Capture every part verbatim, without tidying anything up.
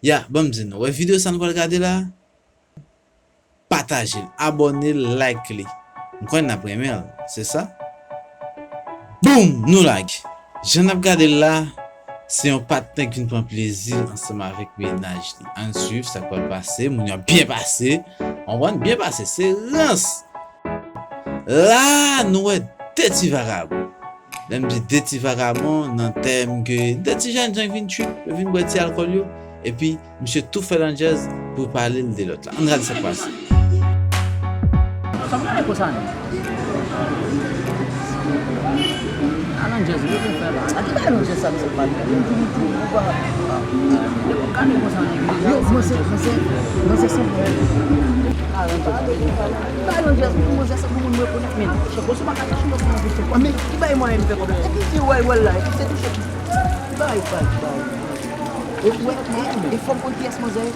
Ya, ban m di nou, wè videyo sa nou pral gade la? Pataje l, abòne l, like li. M konnen n ap renmen l, se sa? Boum! Nou lage. Jan n ap gade l la, se yon patnè k vin pran plezi l ansanm avèk mennaj li. Ann swiv sa k pral pase, moun yo ap byen pase. Konprann? Byen pase, se rans! La, nou wè de ti vagabon. Lè m di de ti vagabon, nan tèm ke de ti jèn jan k vin trip, yo vin bwè ti alkòl yo, epi misye tou fè landjèz pou pale l de lòt la. Ann gade sa k pase. Sa m gade konsa, non? A landjèz, yo vin fè la. A ki bay landjèz sa, misye pale? Yo, mwen se, mwen se, mwen se sanble. Bay landjèz pou manzè sa pou moun rekonèt, men. Chèf, ou pa ka chache lòt moun pou fè kòb. Men ki bay mwayen m fè kòb la? Epi di wè, wè la, epi se touche. Bay, bay, bay. E, wè, e, e fò m konn kiyès manzè ye?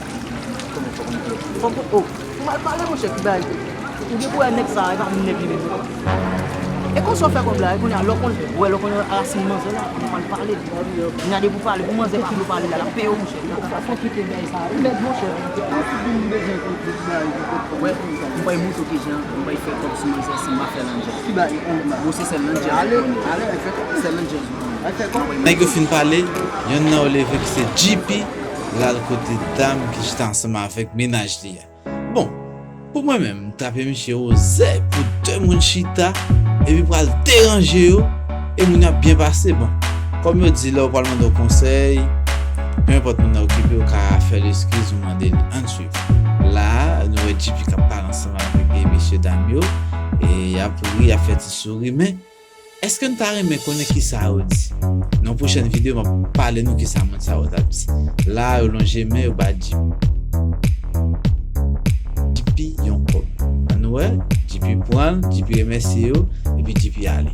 Kòman fò m konn kiyès? Fò m konn, oh, ou mal pale, monchè, ki bay. Ou gen pou wè nèg sa, e pa menm nèg li menm. E konsa w fè kòb la, e kounye a, lè w konn, wè, lè w konn rasin manzè la, ou mal pale. Kounye a, depi w pale, pou manzè pa vle pale la, l ap peye w, monchè. Fò kite bagay sa, wi. Mèd, monchè. Tout moun bezwen konn tout bagay, konn tout bagay. Wè, m bay mouto ki jan, m bay fè kòb sou manzè, si m pa fè landjèz. Ki bagay, on la. Bon, se sèl landjèz. Ale, ale, fè kòb. Sèl landjèz. Al fè kòb. Nèg yo fin pale, yonn nan yo leve ki se G P, l al kote dam ki chita ansanm avèk mennaj li a. Bon, pou mwen menm, m trape misye ozè pou de moun chita, epi pral deranje yo, e moun yo ap byen pase. Bon, kòm yo di, lè w pral mande yon konsèy, pe enpòt moun nan okipe, ou ka fè l eskiz ou mande li. Ann swiv. La, nou wè G P k ap pale ansanm avèk, e, mesye dam yo, e y ap ri, y ap fè ti souri, men èske n ta renmen konnen kisa yo di? Nan pwochèn videyo, m ap pale nou kisa moun sa yo t ap di. La, yo lonje men yo ba G P. G P yon kòb. Ann wè, G P pran l, G P remèsye yo, epi G P ale.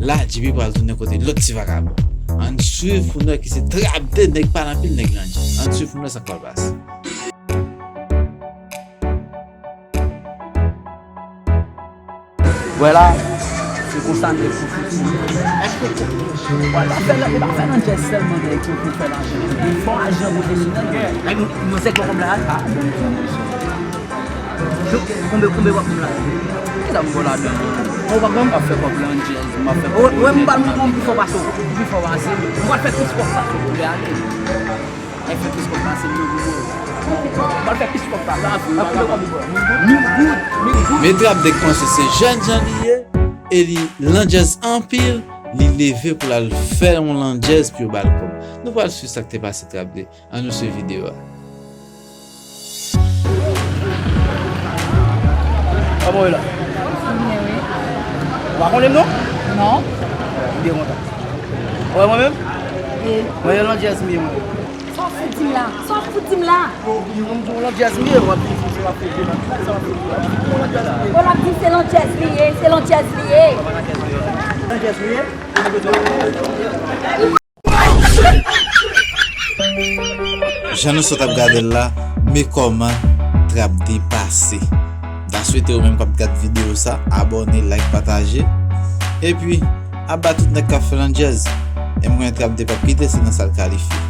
La, G P pral tounen kote lòt ti vagabon. Ann swiv pou n wè ki se trap de nèg pale anpil, nèg landjèz. Ann swiv pou n wè sa k pral pase. Wè la, se konsa nèg pou fouti. Èske wè, pa fè, e pa fè landjèz sèlman nèg pou, pou fè lajan. Fò ajan pou vini nan. Nèg nou, nou se kòb la. A, bon, bon, bon. Konbe, konbe w ap ban m la? Ki sa m ba w ladan? Ou pa ban m? M ap fè kòb landjèz, m ap fè kòb. Wè, m ba l yon pi fò pase w, pi fò pase. M pral fè plis kòb pase w, ale. Ay fè plis kòb pase m nan gwo. Pral fè plis kòb pase m. Ap fè kòb. Mil goud, mil goud. Men trap de k panse se jèn jan li ye, e li landjèz anpil, li leve pou l al fè yon landjèz pou yo ba l kòb. Nou pral swiv sa k te pase trap de. Ann nou swiv videyo a. Kòman w ye la? Byen, wi. Ou pa konnen m non? Non. M te kontan. Ou wè mwen menm? Wi. Mwen se landjèz m ye mwen. Sa w fout di m la? Sa w fout di m la? Bon, m di w landjèz m ye, w ap vin di w ap fè de nan sa w ap fè de. Ou landjèz m ye. Bon, l ap di se landjèz li ye, se landjèz li ye. Landjèz m ye? Jan nou sot ap gade l la, men kòman trap de pase. M ta swete ou menm k ap gad videyo sa, abòne, like, pataje. Epi, aba tout nèg k ap fè landjèz. E m konnen trap de p ap kite, se nan sa l kalifye.